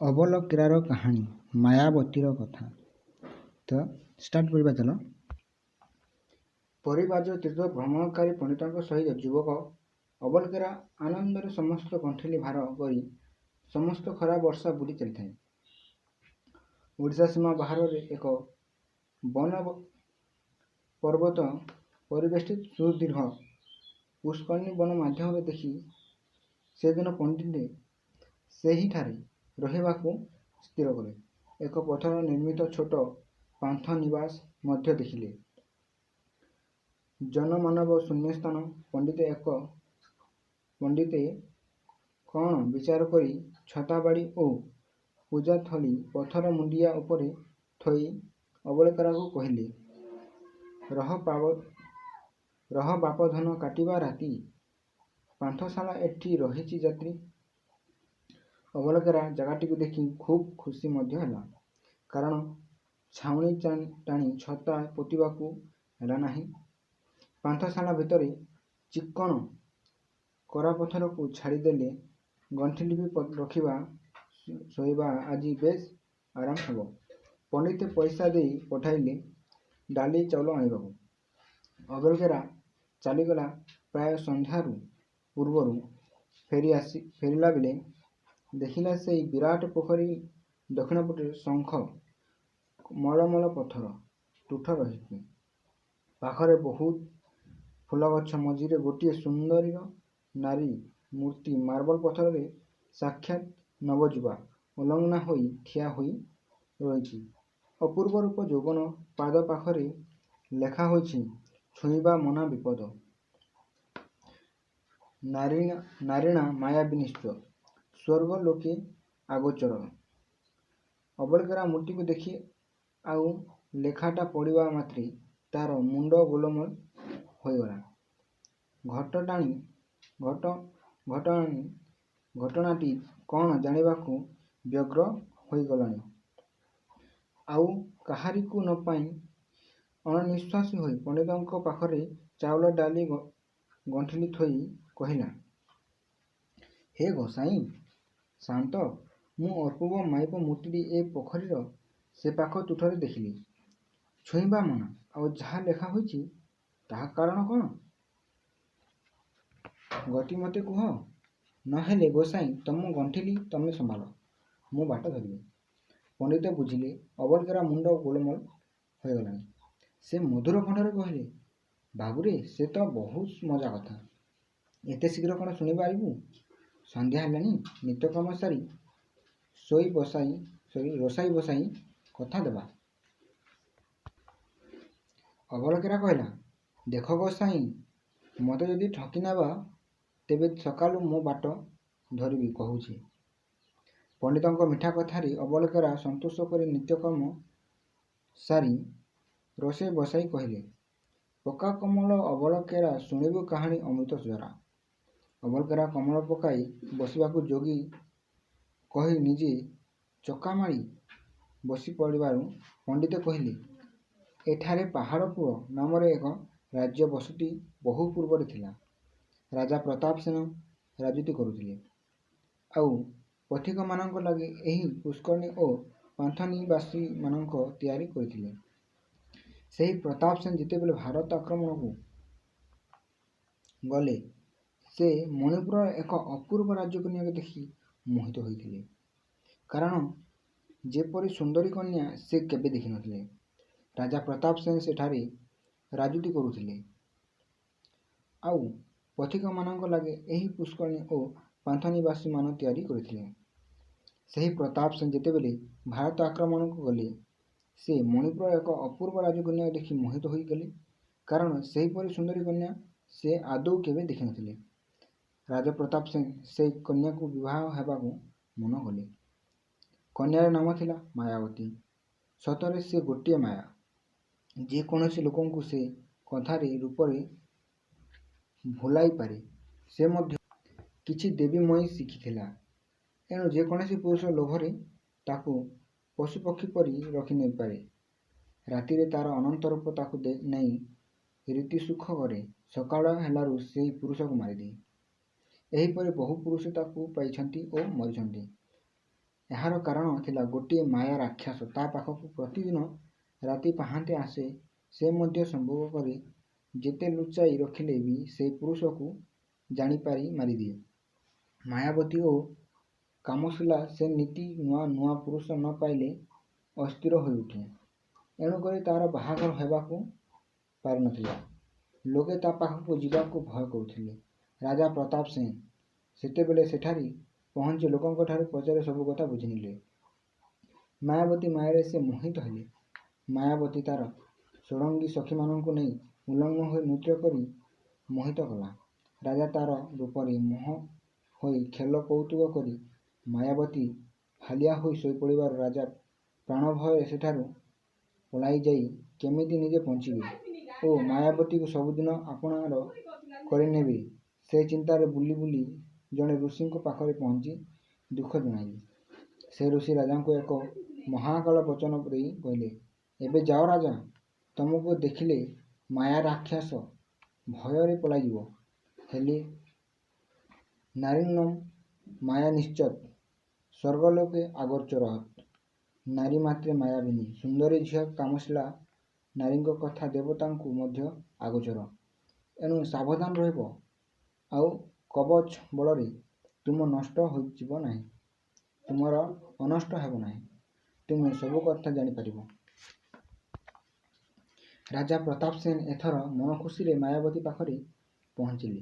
ଅବଲକେରାର କାହାଣୀ, ମାୟାବତୀର କଥା। ତ ଷ୍ଟାର୍ଟ କରିବା ଚାଲ। ପରିବ୍ରାଜ ତୀର୍ଥ ଭ୍ରମଣକାରୀ ପଣ୍ଡିତଙ୍କ ସହିତ ଯୁବକ ଅବଲକେରା ଆନନ୍ଦରେ ସମସ୍ତ ଗଣ୍ଠିଲି ଭାର କରି ସମସ୍ତ ଖରା ବର୍ଷା ବୁଲି ଚାଲିଥାଏ। ଓଡ଼ିଶା ସୀମା ବାହାରରେ ଏକ ବନ ପର୍ବତ ପରିବେଷ୍ଟିତ ସୁଦୀର୍ଘ ପୁଷ୍କରିଣୀ ବନ ମଧ୍ୟରେ ଦେଖି ସେଦିନ ପଣ୍ଡିତେ ସେହିଠାରେ ରହିବାକୁ ସ୍ଥିର କଲେ। ଏକ ପଥର ନିର୍ମିତ ଛୋଟ ପାନ୍ଥନିବାସ ମଧ୍ୟ ଦେଖିଲେ। ଜନମାନବ ଶୂନ୍ୟସ୍ଥାନ। ପଣ୍ଡିତେ କ'ଣ ବିଚାର କରି ଛତା ବାଡ଼ି ଓ ପୂଜାଥଳି ପଥର ମୁଣ୍ଡିଆ ଉପରେ ଥୋଇ ଅବଲକେରାକୁ କହିଲେ, ରହ ବାପଧନ, କାଟିବା ରାତି, ପାନ୍ଥଶାଳା ଏଠି ରହିଛି ଯାତ୍ରୀ। ଅବଲକେରା ଜାଗାଟିକୁ ଦେଖି ଖୁବ୍ ଖୁସି ମଧ୍ୟ ହେଲା। କାରଣ ଛାଉଣି ଟାଣି ଛତା ପୋତିବାକୁ ହେଲା ନାହିଁ। ପାନ୍ଥଶାଳା ଭିତରେ ଚିକ୍କଣ କରାପଥରକୁ ଛାଡ଼ିଦେଲେ ଗଣ୍ଠିଲି ବି ରଖିବା, ଶୋଇବା ଆଜି ବେଶ୍ ଆରାମ ହେବ। ପଣ୍ଡିତେ ପଇସା ଦେଇ ପଠାଇଲେ ଡାଲି ଚାଉଳ ଆଣିବାକୁ। ଅବଲକେରା ଚାଲିଗଲା। ପ୍ରାୟ ସନ୍ଧ୍ୟାରୁ ପୂର୍ବରୁ ଫେରିଲାବେଳେ ଦେଖିଲା, ସେଇ ବିରାଟ ପୋଖରୀ ଦକ୍ଷିଣ ପଟେ ଶଙ୍ଖ ମଳମଳ ପଥର ତୁଠ ରହିଛି। ପାଖରେ ବହୁତ ଫୁଲଗଛ, ମଝିରେ ଗୋଟିଏ ସୁନ୍ଦରୀ ନାରୀ ମୂର୍ତ୍ତି ମାର୍ବଲ ପଥରରେ ସାକ୍ଷାତ୍ ନବଯୁବା ଉଲଗ୍ନା ହୋଇ ଠିଆ ହୋଇ ରହିଛି। ଅପୂର୍ବ ରୂପ ଯୌବନ। ପାଦ ପାଖରେ ଲେଖା ହୋଇଛି, ଛୁଇଁବା ମନା, ବିପଦ। ନାରିଣା ମାୟାବିନୀ ସ୍ୱର୍ଗ ଲୋକେ ଅଗୋଚର। ଅବଲକେରା ମୂର୍ତ୍ତିକୁ ଦେଖି ଆଉ ଲେଖାଟା ପଢ଼ିବା ମାତ୍ରେ ତାର ମୁଣ୍ଡ ଗୋଳମାଳ ହୋଇଗଲା। ଘଟଣାଟି କ'ଣ ଜାଣିବାକୁ ବ୍ୟଗ୍ର ହୋଇଗଲାଣି। ଆଉ କାହାରିକୁ ନ ପାଇ ଅଣନିଃଶ୍ୱାସୀ ହୋଇ ପଣ୍ଡିତଙ୍କ ପାଖରେ ଚାଉଳ ଡାଲି ଗଣ୍ଠିଲି ଥୋଇ କହିଲା, ହେ ଗୋସାଇଁ ସାଆନ୍ତ, ମୁଁ ଅପୂର୍ବ ମାଇପ ମୂର୍ତ୍ତିଟି ଏ ପୋଖରୀର ସେପାଖ ତୁଠରେ ଦେଖିଲି। ଛୁଇଁବା ମନା, ଆଉ ଯାହା ଲେଖା ହୋଇଛି, ତାହା କାରଣ କ'ଣ? ଗତି ମୋତେ କୁହ। ନ ହେଲେ ଗୋସାଇଁ, ତମ ଗଣ୍ଠିଲି ତମେ ସମ୍ଭାଳ, ମୁଁ ବାଟ ଧରିବି। ପଣ୍ଡିତ ବୁଝିଲେ, ଅବଲକେରା ମୁଣ୍ଡ ଗୋଳମାଳ ହୋଇଗଲାଣି। ସେ ମଧୁର କଣ୍ଠରେ କହିଲେ, ବାବୁରେ, ସେ ତ ବହୁତ ମଜା କଥା। ଏତେ ଶୀଘ୍ର କ'ଣ ଶୁଣି ପାରିବୁ? ସନ୍ଧ୍ୟା ହେଲାଣି। ନିତ୍ୟକର୍ମ ସାରି ଶୋଇ ବସାଇ ସରି ରୋଷାଇ ବସାଇ କଥା ଦେବା। ଅବଲକେରା କହିଲା, ଦେଖ ଗୋସାଇଁ, ମୋତେ ଯଦି ଠକି ନେବ, ତେବେ ସକାଳୁ ମୋ ବାଟ ଧରିବି କହୁଛି। ପଣ୍ଡିତଙ୍କ ମିଠା କଥାରେ ଅବଲକେରା ସନ୍ତୋଷ କରି ନିତ୍ୟକର୍ମ ସାରି ରୋଷେଇ ବସାଇ କହିଲେ, ପକା କମଳ ଅବଲକେରା, ଶୁଣିବୁ କାହାଣୀ ଅମୃତ ଝରା। ଅବଲକେରା କମଳ ପକାଇ ବସିବାକୁ ଯୋଗୀ କହି ନିଜେ ଚକାମାଡ଼ି ବସି ପଡ଼ିବାରୁ ପଣ୍ଡିତେ କହିଲେ, ଏଠାରେ ପାହାଡ଼ପୁର ନାମରେ ଏକ ରାଜ୍ୟ ବସତି ବହୁ ପୂର୍ବରେ ଥିଲା। ରାଜା ପ୍ରତାପ ସେନ ରାଜୁତି କରୁଥିଲେ। ଆଉ ପଥିକମାନଙ୍କ ଲାଗି ଏହି ପୁଷ୍କରିଣୀ ଓ ପାନ୍ଥନିବାସମାନ ତିଆରି କରିଥିଲେ। ସେହି ପ୍ରତାପ ସେନ ଯେତେବେଳେ ଭାରତ ଆକ୍ରମଣକୁ ଗଲେ, ସେ ମଣିପୁରର ଏକ ଅପୂର୍ବ ରାଜକନ୍ୟାକୁ ଦେଖି ମୋହିତ ହୋଇଥିଲେ। କାରଣ ସେପରି ସୁନ୍ଦରୀ କନ୍ୟା ସେ କେବେ ଦେଖିନଥିଲେ। ରାଜା ପ୍ରତାପ ସେନ ସେଠାରେ ରାଜୁତି କରୁଥିଲେ। ଆଉ ପଥିକମାନଙ୍କ ଲାଗି ଏହି ପୁଷ୍କରିଣୀ ଓ ପାନ୍ଥନିବାସମାନ ତିଆରି କରିଥିଲେ। ସେହି ପ୍ରତାପ ସେନ ଯେତେବେଳେ ଭାରତ ଆକ୍ରମଣକୁ ଗଲେ, ସେ ମଣିପୁରର ଏକ ଅପୂର୍ବ ରାଜକନ୍ୟାକୁ ଦେଖି ମୋହିତ ହୋଇଗଲେ। କାରଣ ସେହିପରି ସୁନ୍ଦରୀ କନ୍ୟା ସେ ଆଦୌ କେବେ ଦେଖିନଥିଲେ। ରାଜା ପ୍ରତାପ ସେନ ସେହି କନ୍ୟାକୁ ବିବାହ ହେବାକୁ ମନ କଲେ। କନ୍ୟାର ନାମ ଥିଲା ମାୟାବତୀ। ସତରେ ସେ ଗୋଟିଏ ମାୟା। ଯେ କୌଣସି ଲୋକଙ୍କୁ ସେ କଥାରେ ରୂପରେ ଭୁଲାଇପାରେ। ସେ ମଧ୍ୟ କିଛି ଦେବୀମୟୀ ଶିଖିଥିଲା। ଏଣୁ ଯେକୌଣସି ପୁରୁଷ ଲୋଭରେ ତାକୁ ପଶୁପକ୍ଷୀ ପରି ରଖିନେଇପାରେ। ରାତିରେ ତାର ଅନନ୍ତ ରୂପ ତାକୁ ନେଇ ରତିସୁଖ କରେ। ସକାଳ ହେଲାରୁ ସେହି ପୁରୁଷକୁ ମାରିଦିଏ। ଏହିପରି ବହୁ ପୁରୁଷ ତାକୁ ପାଇଛନ୍ତି ଓ ମରିଛନ୍ତି। ଏହାର କାରଣ ଥିଲା ଗୋଟିଏ ମାୟା ରାକ୍ଷସ ତା ପାଖକୁ ପ୍ରତିଦିନ ରାତି ପାହାନ୍ତେ ଆସେ। ସେ ମଧ୍ୟ ସମ୍ଭୋଗ କରି। ଯେତେ ଲୁଚାଇ ରଖିଲେ ବି ସେ ପୁରୁଷକୁ ଜାଣିପାରି ମାରିଦିଏ। ମାୟାବତୀ ଓ କାମଶିଳା। ସେ ନିତି ନୂଆ ନୂଆ ପୁରୁଷ ନ ପାଇଲେ ଅସ୍ଥିର ହୋଇଉଠେ। ଏଣୁକରି ତା'ର ବାହାଘର ହେବାକୁ ପାରିନଥିଲା। ଲୋକେ ତା ପାଖକୁ ଯିବାକୁ ଭୟ କରୁଥିଲେ। ରାଜା ପ୍ରତାପ ସେନ ସେତେବେଳେ ସେଠାରେ ପହଞ୍ଚି ଲୋକଙ୍କଠାରୁ ପଚାରି ସବୁ କଥା ବୁଝିନେଲେ। ମାୟାବତୀ ମାୟାରେ ସେ ମୋହିତ ହେଲେ। ମାୟାବତୀ ତା'ର ଷଡ଼ଙ୍ଗୀ ସଖୀମାନଙ୍କୁ ନେଇ ଉଲଗ୍ନ ହୋଇ ନୃତ୍ୟ କରି ମୋହିତ କଲା। ରାଜା ତା'ର ରୂପରେ ମୋହ ହୋଇ ଖେଳ କୌତୁକ କରି ମାୟାବତୀ ହାଲିଆ ହୋଇ ଶୋଇପଡ଼ିବାରୁ ରାଜା ପ୍ରାଣଭୟରେ ସେଠାରୁ ପଳାଇଯାଇ କେମିତି ନିଜେ ବଞ୍ଚିବେ ଓ ମାୟାବତୀକୁ ସବୁଦିନ ଆପଣାର କରିନେବେ, ସେ ଚିନ୍ତାରେ ବୁଲି ବୁଲି ଜଣେ ଋଷିଙ୍କ ପାଖରେ ପହଞ୍ଚି ଦୁଃଖ ଜଣାଇଲେ। ସେ ଋଷି ରାଜାଙ୍କୁ ଏକ ମହାକାଳ ବଚନ ଦେଇ କହିଲେ, ଏବେ ଯାଅ ରାଜା, ତମକୁ ଦେଖିଲେ ମାୟା ରାକ୍ଷସ ଭୟରେ ପଳାଇଯିବ। ହେଲେ ନାରୀର୍ନ ମାୟା ନିଶ୍ଚତ ସ୍ୱର୍ଗଲୋକେ ଅଗୋଚରଃ। ନାରୀ ମାତ୍ରେ ମାୟାବିନୀ। ସୁନ୍ଦରୀ ଝିଅ କାମଶିଳା ନାରୀଙ୍କ କଥା ଦେବତାଙ୍କୁ ମଧ୍ୟ ଅଗୋଚର। ଏଣୁ ସାବଧାନ ରହିବ, ଆଉ କବଚ ବଳରେ ତୁମ ନଷ୍ଟ ହୋଇଯିବ ନାହିଁ, ତୁମର ଅନଷ୍ଟ ହେବ ନାହିଁ। ତୁମେ ସବୁ କଥା ଜାଣିପାରିବ। ରାଜା ପ୍ରତାପ ସେନ ଏଥର ମନଖୁସିରେ ମାୟାବତୀ ପାଖରେ ପହଞ୍ଚିଲେ।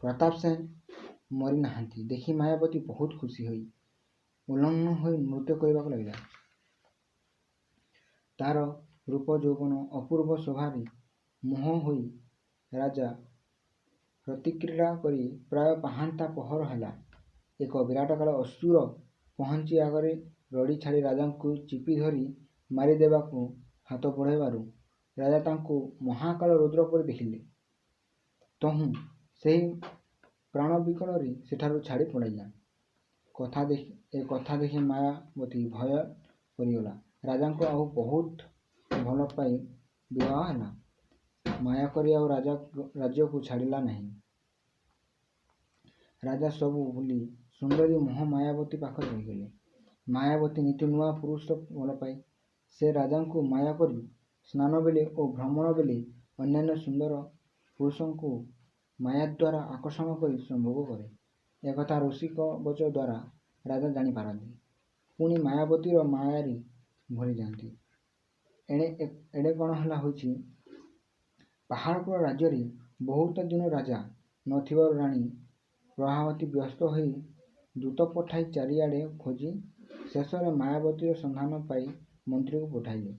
ପ୍ରତାପ ସେନ ମରିନାହାନ୍ତି ଦେଖି ମାୟାବତୀ ବହୁତ ଖୁସି ହୋଇ ଉଲଗ୍ନ ହୋଇ ନୃତ୍ୟ କରିବାକୁ ଲାଗିଲା। ତା'ର ରୂପ ଯୌବନ ଅପୂର୍ବ ଶୋଭାରେ ମୋହ ହୋଇ ରାଜା ରତିକ୍ରୀଡ଼ା କରି ପ୍ରାୟ ପାହାନ୍ତା ପହର ହେଲା। ଏକ ବିରାଟକାୟ ଅସୁର ପହଞ୍ଚି ଆଗରେ ରଡ଼ି ଛାଡ଼ି ରାଜାଙ୍କୁ ଚିପିଧରି ମାରିଦେବାକୁ ହାତ ବଢ଼ାଇବାରୁ ରାଜା ତାଙ୍କୁ ମହାକାଳ ରୁଦ୍ର ପରି ଦେଖିଲେ। ତହୁଁ ସେହି ପ୍ରାଣବିକଳରେ ସେଠାରୁ ଛାଡ଼ି ପଳାଇଲା। ଏ କଥା ଦେଖି ମାୟାବତୀ ଭୟ କରିଗଲା। ରାଜାଙ୍କୁ ଆଉ ବହୁତ ଭଲ ପାଇ ବିବାହ ହେଲା। ମାୟା କରି ଆଉ ରାଜ୍ୟକୁ ଛାଡ଼ିଲା ନାହିଁ। ରାଜା ସବୁ ଭୁଲି ସୁନ୍ଦରୀ ମୋହ ମାୟାବତୀ ପାଖରେ ରହିଗଲେ। ମାୟାବତୀ ନିତି ନୂଆ ପୁରୁଷ ଭଲପାଏ। ସେ ରାଜାଙ୍କୁ ମାୟା କରି ସ୍ନାନବେଳେ ଓ ଭ୍ରମଣ ବେଳେ ଅନ୍ୟାନ୍ୟ ସୁନ୍ଦର ପୁରୁଷଙ୍କୁ ମାୟାଦ୍ୱାରା ଆକର୍ଷଣ କରି ସମ୍ଭୋଗ କରେ। ଏକଥା ଋଷି କବଚ ଦ୍ୱାରା ରାଜା ଜାଣିପାରନ୍ତି। ପୁଣି ମାୟାବତୀର ମାୟାରେ ଭୁଲିଯାଆନ୍ତି। ଏଣେ କ'ଣ ହେଲା ହୋଇଛି, ପାହାଡ଼ପୁର ରାଜ୍ୟରେ ବହୁତ ଦିନ ରାଜା ନଥିବାରୁ ରାଣୀ ପ୍ରଭାବତୀ ବ୍ୟସ୍ତ ହୋଇ ଦୂତ ପଠାଇ ଚାରିଆଡ଼େ ଖୋଜି ଶେଷରେ ମାୟାବତୀର ସନ୍ଧାନ ପାଇ ମନ୍ତ୍ରୀକୁ ପଠାଇଲେ।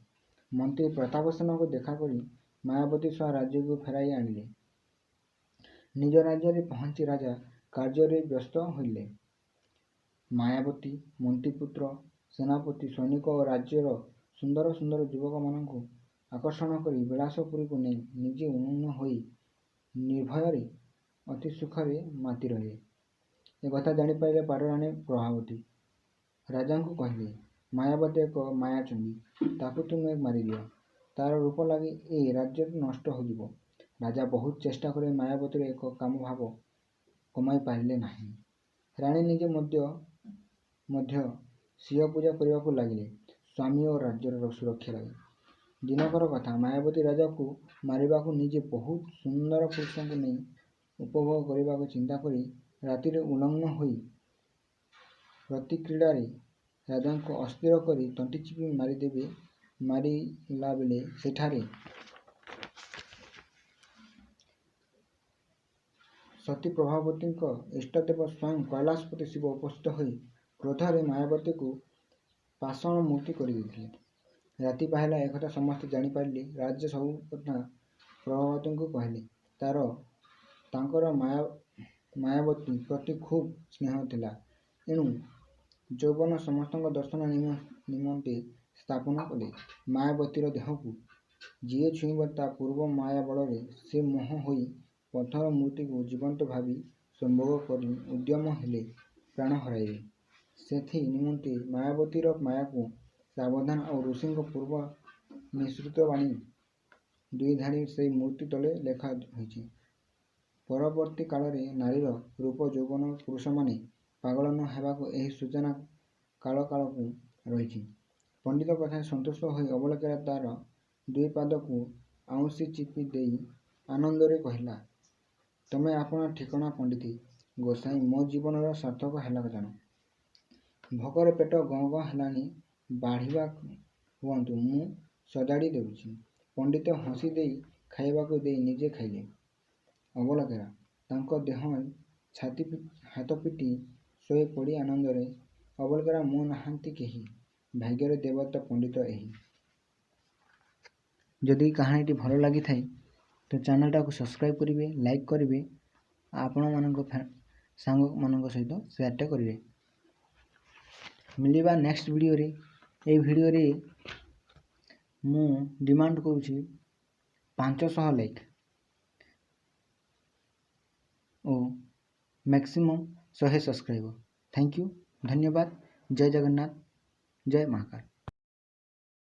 ମନ୍ତ୍ରୀ ପ୍ରତାପସେନକୁ ଦେଖାକରି ମାୟାବତୀ ସହ ରାଜ୍ୟକୁ ଫେରାଇ ଆଣିଲେ। ନିଜ ରାଜ୍ୟରେ ପହଞ୍ଚି ରାଜା କାର୍ଯ୍ୟରେ ବ୍ୟସ୍ତ ହୋଇଲେ। ମାୟାବତୀ ମନ୍ତ୍ରୀପୁତ୍ର, ସେନାପତି, ସୈନିକ ଓ ରାଜ୍ୟର ସୁନ୍ଦର ସୁନ୍ଦର ଯୁବକମାନଙ୍କୁ ଆକର୍ଷଣ କରି ବିଳାସପୁରୀକୁ ନେଇ ନିଜେ ଉଲଗ୍ନ ହୋଇ ନିର୍ଭୟରେ ଅତି ସୁଖରେ ମାତି ରହିଲେ। ଏକଥା ଜାଣିପାରିଲେ ପାଟରାଣୀ ପ୍ରଭାବତୀ। ରାଜାଙ୍କୁ କହିଲେ, ମାୟାବତୀ ଏକ ମାୟାଚଣ୍ଡୀ, ତାକୁ ତୁମେ ମାରିଦିଅ। ତା'ର ରୂପ ଲାଗି ଏ ରାଜ୍ୟ ନଷ୍ଟ ହୋଇଯିବ। ରାଜା ବହୁତ ଚେଷ୍ଟା କରି ମାୟାବତୀର ଏକ କାମଭାବ କମାଇ ପାରିଲେ ନାହିଁ। ରାଣୀ ନିଜେ ମଧ୍ୟ ସ୍ୱୀୟ ପୂଜା କରିବାକୁ ଲାଗିଲେ ସ୍ୱାମୀ ଓ ରାଜ୍ୟର ସୁରକ୍ଷା ଲାଗି। ଦିନକର କଥା, ମାୟାବତୀ ରାଜାକୁ ମାରିବାକୁ ନିଜେ ବହୁତ ସୁନ୍ଦର ପୁରୁଷଙ୍କୁ ନେଇ ଉପଭୋଗ କରିବାକୁ ଚିନ୍ତା କରି ରାତିରେ ଉଲଗ୍ନ ହୋଇ ରତିକ୍ରୀଡ଼ାରେ ରାଜାଙ୍କୁ ଅସ୍ଥିର କରି ତଣ୍ଟିଚିପି ମାରିଲାବେଳେ ସେଠାରେ ସତୀ ପ୍ରଭାବତୀଙ୍କ ଇଷ୍ଟଦେବ ସ୍ୱୟଂ କୈଳାସପତି ଶିବ ଉପସ୍ଥିତ ହୋଇ କ୍ରୋଧରେ ମାୟାବତୀକୁ ପାଷାଣ ମୂର୍ତ୍ତି କରିଦେଇଥିଲେ। ରାତି ପାହିଲା, ଏକଥା ସମସ୍ତେ ଜାଣିପାରିଲେ। ରାଜା ସବୁ କଥା ପ୍ରଭାବତୀଙ୍କୁ କହିଲେ। ତାଙ୍କର ମାୟାବତୀ ପ୍ରତି ଖୁବ୍ ସ୍ନେହ ଥିଲା। ଏଣୁ ଯୌବନ ସମସ୍ତଙ୍କ ଦର୍ଶନ ନିମନ୍ତେ ସ୍ଥାପନ କଲେ। ମାୟାବତୀର ଦେହକୁ ଯିଏ ଛୁଇଁବ ତା ପୂର୍ବ ମାୟା ବଳରେ ସେ ମୋହ ହୋଇ ପଥର ମୂର୍ତ୍ତିକୁ ଜୀବନ୍ତ ଭାବି ସମ୍ଭୋଗ କରି ଉଦ୍ୟମ ହେଲେ ପ୍ରାଣ ହରାଇବେ। ସେଥି ନିମନ୍ତେ ମାୟାବତୀର ମାୟାକୁ ସାବଧାନ ଆଉ ଋଷିଙ୍କ ପୂର୍ବ ନିଃସୃତ ବାଣୀ ଦୁଇଧାଡ଼ି ସେଇ ମୂର୍ତ୍ତି ତଳେ ଲେଖା ହୋଇଛି। ପରବର୍ତ୍ତୀ କାଳରେ ନାରୀର ରୂପ ଯୌବନ ପୁରୁଷମାନେ ପାଗଳ ନ ହେବାକୁ ଏହି ସୂଚନା କାଳ କାଳକୁ ରହିଛି। ପଣ୍ଡିତ କଥାରେ ସନ୍ତୁଷ୍ଟ ହୋଇ ଅବଲକେରା ତା'ର ଦୁଇ ପାଦକୁ ଆଉଁସି ଚିପି ଦେଇ ଆନନ୍ଦରେ କହିଲା, ତମେ ଆପଣା ଠିକଣା ପଣ୍ଡିତେ ଗୋସାଇଁ, ମୋ ଜୀବନର ସାର୍ଥକ ହେଲା ଜାଣ। ଭୋକରେ ପେଟ ଗଁ ଗଁ ହେଲାଣି, ବାଢ଼ିବା ହୁଅନ୍ତୁ, ମୁଁ ସଜାଡ଼ି ଦେଉଛି। ପଣ୍ଡିତ ହସି ଦେଇ ଖାଇବାକୁ ଦେଇ ନିଜେ ଖାଇଲେ। ଅବଲକେରା ତାଙ୍କ ଦେହ ଛାତି ହାତ ପିଟି ଶୋଇ ପଡ଼ି ଆନନ୍ଦରେ ଅବଲକେରା ମୋ ନାହାନ୍ତି କେହି, ଭାଗ୍ୟରେ ଦେବତା ପଣ୍ଡିତ ଏହି। ଯଦି କାହାଣୀଟି ଭଲ ଲାଗିଥାଏ ତ ଚ୍ୟାନେଲଟାକୁ ସବସ୍କ୍ରାଇବ୍ କରିବେ, ଲାଇକ୍ କରିବେ, ଆପଣମାନଙ୍କ ସାଙ୍ଗମାନଙ୍କ ସହିତ ସେୟାରଟା କରିବେ। ମିଳିବା ନେକ୍ସଟ ଭିଡ଼ିଓରେ। ଏଇ ଭିଡ଼ିଓରେ ମୁଁ ଡିମାଣ୍ଡ କରୁଛି 500 like O maximum 100 subscriber. Thank you, ଧନ୍ୟବାଦ, ଜୟ ଜଗନ୍ନାଥ, ଜୟ ମହାକାଳ।